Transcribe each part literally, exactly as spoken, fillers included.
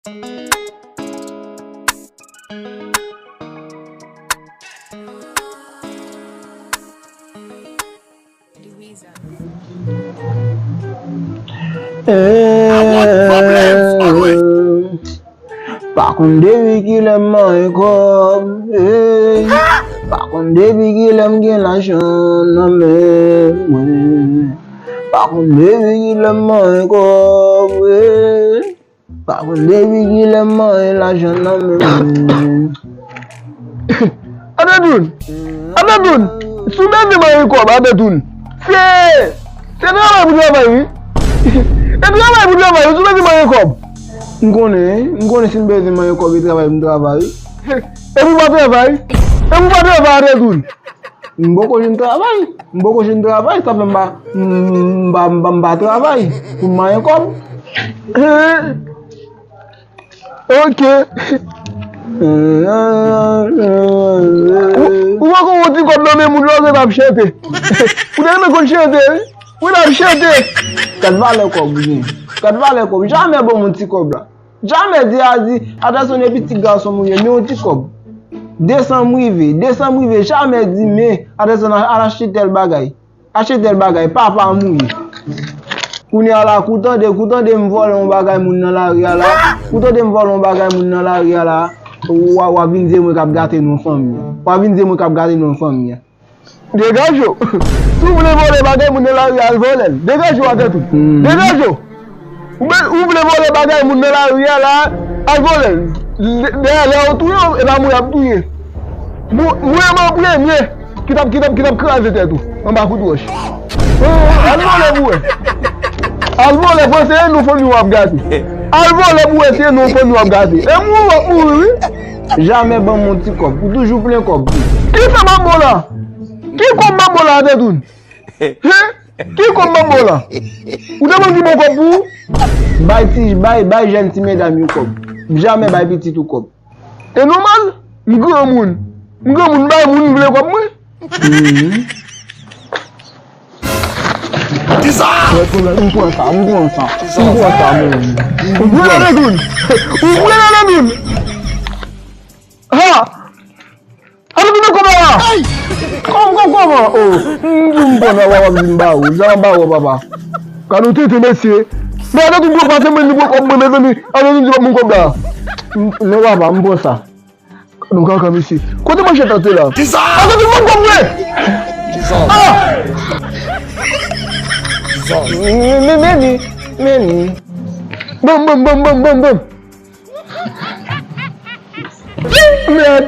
Pa konn depi kilè m manyen kòb, ey. Pa konn depi kilè m gen lajan nan men mwen. Pa konn depi kilè m manyen kòb, ey. Pa konn depi kilè m manyen lajan nan men mwen. Adedoun! Adedoun! Si w bezwen manyen kòb, Adedoun, se, se travay pou travay, wi. E travay pou travay, wi, si w bezwen manyen kòb. M konnen, m konnen si m bezwen manyen kòb, e travay pou m travay, wi. E pou w pa travay? E pou w pa travay, Adedoun? M poko jwenn travay. M poko jwenn travay, sa fè m pa, m pa, m pa, m pa travay pou m manyen kòb. Ok. Ou, ou poko wè yon ti kòb nan men moun lè w ap chante. Ou te renmen konn chante, wi. Ou t ap chante. Gad valè kòb ou gen. Gad valè kòb. Jamè ban m yon ti kòb la. Jamè di a di, Adelson, epi ti gason m ou ye, men yon ti kòb. Desanm rive, desanm rive, jamè di, men, Adelson, al, al achte tèl bagay. Achte tèl bagay, papa m ou ye. Kounye a la, kou tande, kou tande m vòlè yon bagay moun nan lari a la. Kou tande m vòlè yon bagay moun nan lari a la. W a, w a vin di mwen k ap gate non fanmi an. W a vin di mwen k ap gate non fanmi an. Degaje w. Si w vle vòlè bagay moun nan lari a, al vòlè l. Degaje w atè tou. Degaje w. Ou vle, ou vle vòlè bagay moun nan lari a la, al vòlè l. Dèyè lè yo touye w, e pa mwen y ap touye. Mwen, mwen an premye ki t ap, ki t ap, ki t ap kraze tèt ou anba kout wòch. Al vòlè pou wè. Al vòlè pou wè, se non fanmi w ap gate. Al vòlè pou wè, se non fanmi w ap gate. E mouri w ap mouri, wi. Jamè ban m yon ti kòb. Ou toujou plen kòb. Kisa m ap ba w la? Ki kòb m ap ba w la, Adedoun? Hen? Ki kòb m ap ba w la? Ou te konn ki bon kòb pou ou? Bay ti, bay, bay jèn ti medam yo kòb. Jamè bay pitit ou kòb. E nòmal, m granmoun. M granmoun, bay moun m vle kòb mwen. Kisa? M pran sa, m pran sa. M pran sa, mwen. M pran sa. Ou pran nan moun. Ha! Adedoun, kòman? Kòman, kòman, kòman? Oh, m di m pran nan w ap di m ba ou. Jan m ba ou, papa. Gad yon tenten mesye. Men Adedoun pran pase mwen, li pran kòb mwen, mezanmi. Adedoun di pa m kòb la. Non, papa, m pran sa. Gad yon kaka mesye. Kote manchèt la te la? Kisa? Adedoun, ban m kòb mwen! Kisa? Ah! Kisa? Men, men, men li, men li. Banm, banm, banm, banm, banm, banm. Mèd!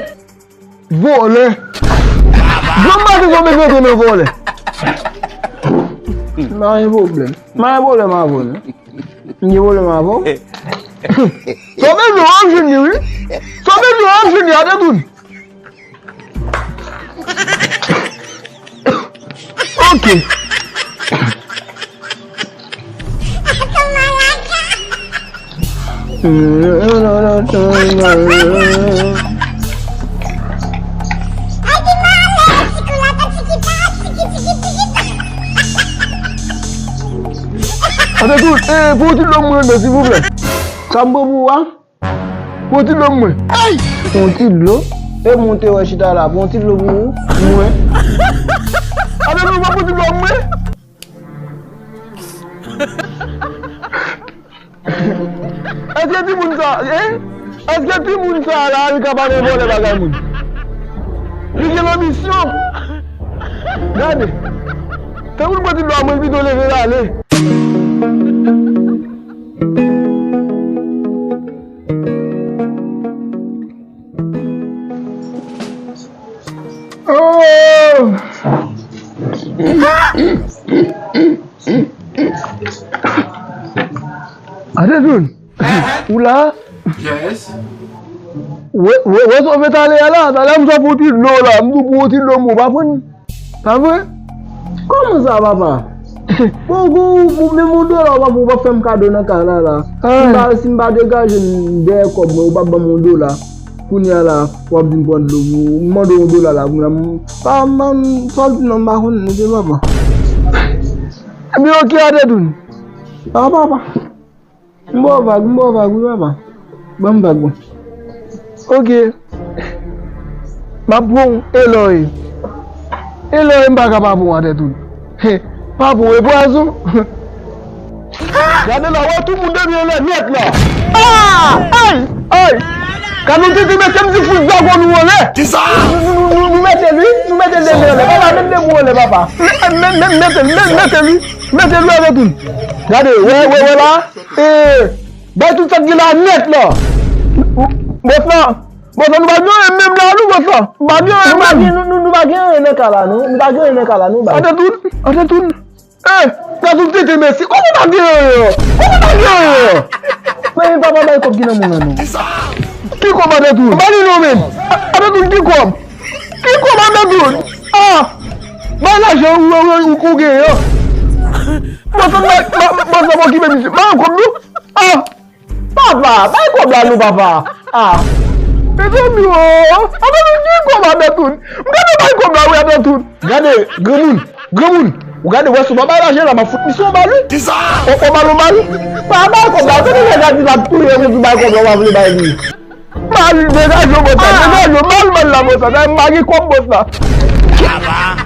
Vòlè! Granm maten sa w bezwen antre nan vòlè? M pa gen pwoblèm. M pa gen pwoblèm avè w, non. M gen pwoblèm avè w? Sa w bezwen w ap jwenn li, wi. Sa w bezwen w ap jwenn li, Adedoun. Ok. Adedoun, eh, pou yon ti dlo mwen, silvouplè. Sa m pran pou ou a? Pran ti dlo pou mwen. Pran ti dlo. E moun te wè chita la. Pran ti dlo pou ou. Mwen. Adedoun, pran ti dlo pou mwen. Èske timoun sa, hein? Èske timoun sa la, li kapab vòlè bagay moun? Li gen lanbisyon. Gade. Tankou l pran ti dlo a, mwen pito leve l ale. Oh! Adedoun, ou la? Yes. Wè, wè, wè sa w fè talè a la? Talè a m sot pou ti dlo la, m tou pou ti dlo, m pa pran. Pa vre? Kòman sa, papa? Bon, bon, bon, menm yon dola, papa, ou p ap fè m kado nan kay la, la. Si m pa, si m pa degaje m dèyè kòb mwen, ou p ap ban m yon dola. Kounye a la, w ap di m pran dlo pou ou. M mande w yon dola la, kounye a, m, pa, m, m, sa w di non, m pa konnen, non, se papa. Ebyen, ok, Adedoun. A, papa. M ba w vag, m ba w vag, wi, papa. Ban m vag mwen. Ok. M ap pran w, Eloy. Eloy, m pa ka pa pran w atè tout. He, pa pran w, e pwazon. Gade la, wè tout moun depi anlè nèt la. Ah! Ay! Ay! Gade yon tete mesye m di fout zago nou anlè. Kisa? Nou, nou, nou, nou, nou mete li, nou mete li depi anlè. Papa, mete depi anlè, papa. Mete, mete, mete, mete, mete li, mete li atè tout. Gade, wè, wè, wè la. E, bay tout sa k gen la nèt la. Bòs la, bòs la, nou pa gen anyen menm la, nou, bòs la. Nou pa gen anyen menm. Nou, nou, nou pa gen anyen nan ka la, non. Nou pa gen anyen nan ka la, non, bay. Atè tout, atè tout. Eh, gade tout tete mesye. Kòman pa gen anyen? Kòman pa gen anyen? Men papa bay kòb ki nan men w lan, non. Ki kòb atè tout? Ba li non, men. Atè tout, ki kòb? Ki kòb atè tout? Ah! Bay lajan ou, ou, ou, ou genyen an. Bòs la, ba, ba, bòs la, ba okipe misye. Ba yo kòb nou. Ah! Papa, bay kòb la non, papa. Ah. Mezanmi o. Atè tout, ki kòb atè tout? M gade bay kòb la wi atè tout. Gade, granmoun, granmoun. Ou gade, wè si w pa bay lajan la, m ap fout misye yon bal wi. Kisa? Yon, yon bal, yon bal. Pa bay kòb la, se nèg la di l ap touye w epi bay kòb la, w pa vle bay li. Mal, degaje w, bòs la, degaje w, mal, mal la, bòs la, m pa gen kòb, bòs la.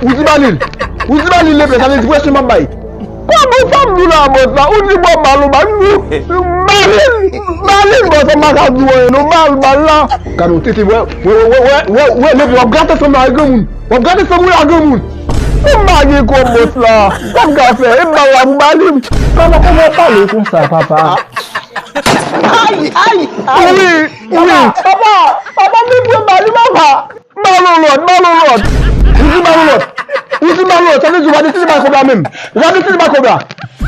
Ou di ba li l, ou di ba li l leple, sa vle di presyon m ap bay. Kòman sa m di w la, bòs la? Ou di bò m ba l, ou ba m di. Ba li l, ba li l, bòs la, m pa ka di w anyen non, ba l, ba l la. Gade w tete, wè, wè, lepe, w ap gate sanm la, granmoun. W ap gate sanm ou la, granmoun. Ou pa gen kòb, bòs la. Sa m ka fè? E ba l la pou ba li. Papa, kòman w pale konsa, papa? Ay, ay, ay. Wi, wi. Papa, papa, papa, m te pran ba li, papa. Ba l yon lòt, ba l yon lòt. Ou di ba l yon lòt. Ou di ba l yon lòt. Sa vle di w pa deside bay kòb la menm. W pa deside bay kòb la.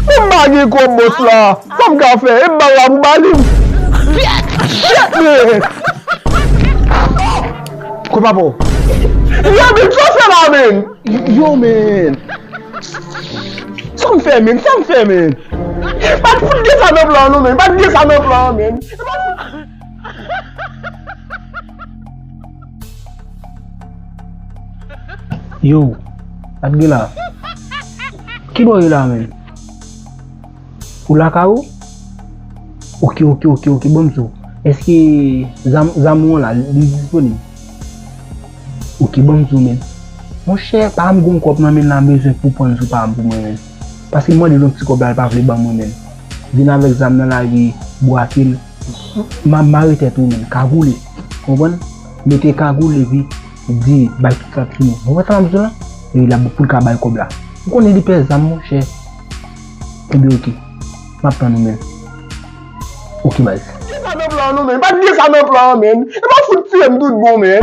Ou pa gen kòb, bòs la. Sa m ka fè? E ba l la pou ba li. Shit, man. Kote papa w? Yo, men, sa w fè la, men? Yo, men. Sa m fè, men? Sa m fè, men? Pa t fout gen sa nan plan an, non, men. Pa t gen sa nan plan an, men. Yo, pa t gen la. Ki bò w ye la, men? Ou lakay ou? Ok, ok, ok, ok, ban m di w. Èske zam, zam ou an la, li disponib? Ok, ban m di w, men. Monchè, pa m gon kòb nan men l la, m bezwen pou pran l sou pa m pou mwen, men. Paske m mande l yon ti kòb la, l pa vle ban mwen, men. Vin avèk zam nan lage, bwake l. Ma, mare tèt ou, men. Kagoule. Konprann? Mete kagoul epi di, bay tout sa sou nou. Ou wè sa m ap di w la? Epi l ap pou l ka bay kòb la. Ou konnen li pè zam, monchè. Ebyen, ok. M ap tann ou, men. Ok, baz. Gen sa nan plan an, non, men. Pa t gen sa nan plan an, men. E pa fout tiye m tout bon, men.